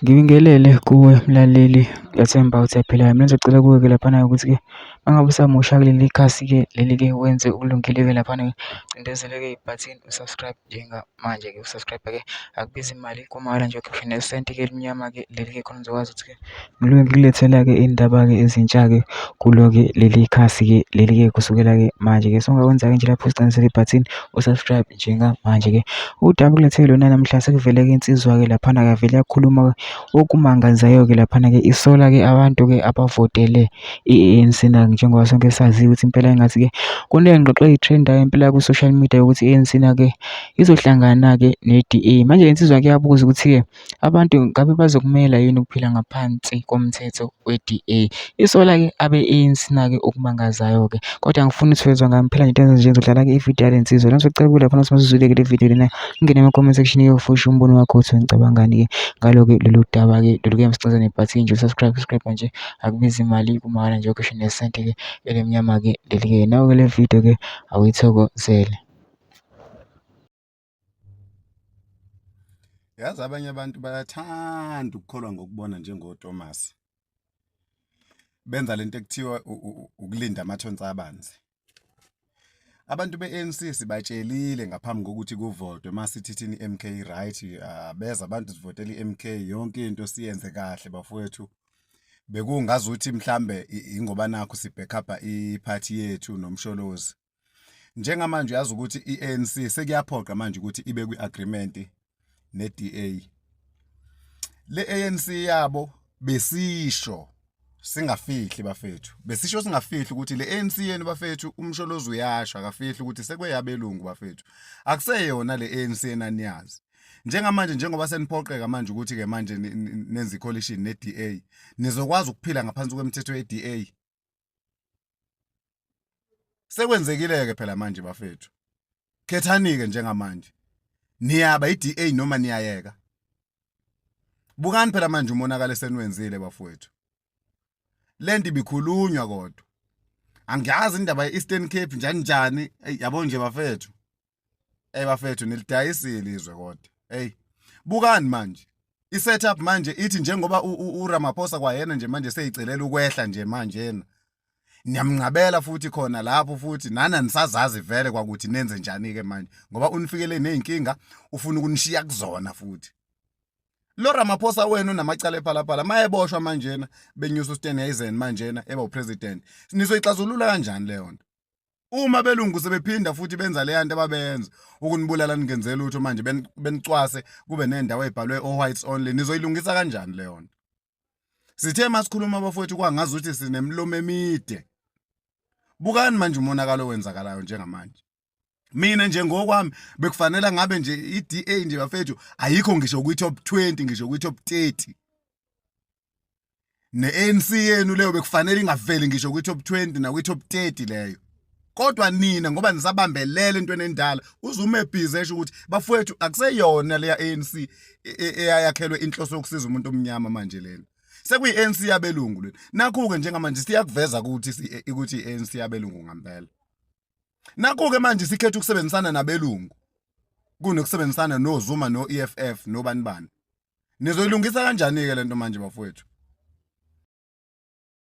Ngibingelele kuwe mlaleli, ngiyathemba ukuthi uyaphila. Mina ngizocela kuwe-ke laphana-ke ukuthi-ke uma ngabe usamusha kuleli khasi-ke leli-ke wenze okulungile-ke laphana-ke, cindezela-ke ibhathini u-subscribe njengamanje-ke u-subscribe-ke akubizi imali kumahhala nje ukhiphe nesenti-ke elimnyama-ke leli-ke khona uzokwazi ukuthi-ke ngiloku ngikulethela-ke iy'ndaba-ke ezintsha-ke kulo-ke leli khasi-ke leli-ke kusukela-ke manje-ke. So ungakwenza-ke nje lapho ucindezela ibhathini u-subscribe njengamanje-ke. Udaba okulethe lona namhla sekuvele-ke insizwa-ke laphana-ke yavele yakhuluma okumangazayo-ke laphana-ke isola-ke abantu-ke abavotele i-ANC na njengoba sonke sazi ukuthi impela engathi-ke kuney'ngxoxo ey'threndayo impela ku-social media yokuthi i-ANC na-ke izohlangana-ke ne-D_A. Manje le nsizwa-ke iyabuza ukuthi-ke abantu ngabe bazokumela yini ukuphila ngaphansi komthetho we-D_A. Isola-ke abe-A_N_C na-ke okumangazayo-ke kodwa angifuni ukuthi wezwa ngami phela nje into nje ngizodlala-ke ividiyo yale nsizwa. La ngizocela kuwe laphana ukuthi masuzwile-ke le vidiyo lena ungene ema-comment section uyofusha umbono wakho ukuthi ucabangani-ke ngalo-ke lolu daba-ke lolu-ke msicinza nebhathini nje u-subscribe subscribe nje akubizi imali kumahhala nje ukhishwe nesenti-ke elimnyama-ke leli-ke. Nawe-ke le vidiyo-ke awuyithokozele. Yazi abanye abantu bayathanda ukukholwa ngokubona njengoThomas. Benza lento ekuthiwa ukulinda amathonsi abanzi. Abantu be-ANC sibatshelile ngaphambi kokuthi kuvotwe masithi thina i-MK right beza abantu sivotela i-MK yonke into siyenze kahle bafowethu. Bekungazuthi mhlambe ingoba nakhu sibhekhabha iphathi yethu noMsholozi. Njengamanje uyazi ukuthi i-ANC sekuyaphoqa manje ukuthi ibe kwi-agreement ne-DA. Le ANC yabo besisho singafihli bafethu, besisho singafihli ukuthi le ANC yenu bafethu uMsholozi uyasho akafihli ukuthi sekweyabelungu bafethu, akuseyona le ANC enaniyazi. Njengamanje njengoba seniphoqeka manje ukuthi-ke manje nenze i-coalition ne-DA, nizokwazi ukuphila ngaphansi kwemithetho ye-DA? Sekwenzekile-ke phela manje bafethu. Khethani-ke njengamanje. Niyaba i-DA noma niyayeka? Bukani phela manje umonakalo eseniwenzile bafowethu. Lento ibikhulunywa kodwa. Angiyazi indaba ye-Eastern Cape njani njani, yabo nje bafethu. Ey bafethu nilidayisile izwe kodwa. Ey bukani manje. I-setup manje ithi njengoba uRamaphosa kwayena nje manje seyicelela ukwehla nje manje yena. Niyamnqabela futhi khona lapho futhi nana nisazazi vele kwakuthi nenze njani ke manje ngoba unifikele nezinkinga ufuna ukunishiya kuzona futhi. Lo Ramaphosa wenu unamacala ephalaphala mayeboshwa manjena benyusa uSteenhuisen manjena eba upresident. Nizoyixazulula kanjani leyo nto? Uma belungu sebephinda futhi benza leya nto ababeyenza ukunibulala ningenze lutho manje benicwase kube nendawo ebhalwe o-whites only nizoyilungisa kanjani leyo nto? Sithe masikhuluma abafowethu kwangazuthi sinemlomo emide. Bukani manje umonakalo owenzakalayo njengamanje. Mina nje ngokwami bekufanele ngabe nje i-DA nje bafethu ayikho ngisho kwi-top 20 ngisho kwi-top 30. Ne-ANC yenu leyo bekufanele ingaveli ngisho kwi-top 20 nakwi-top 30 leyo. Kodwa nina ngoba nisabambelele entweni endala uZuma ebhizi esho ukuthi bafowethu akuseyona leya ANC eyayakhelwe inhloso yokusiza umuntu omnyama manje lena. Sekuyi-ANC yabelungu lena. Nakhu-ke njengamanje siyakuveza ukuthi ukuthi i-ANC yabelungu ngempela. Nakhu-ke manje sikhetha ukusebenzisana nabelungu kunokusebenzisana noZuma no-EFF nobani bani. Nizoyilungisa kanjani-ke lento manje bafowethu?